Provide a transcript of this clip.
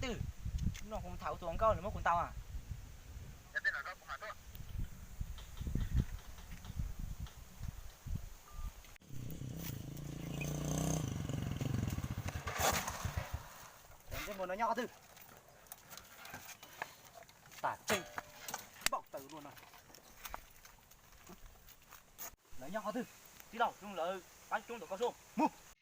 twg? No kuv tham kuv tus hluas nkauj, nws muab kuv ntaus a. Cov ntsej muag no nyob qhov twg? Tam tseeb, npaum taws luaj no. Lawv nyob qhov twg? Tij laug, lawv pab coob ntawm koj sub. Mus.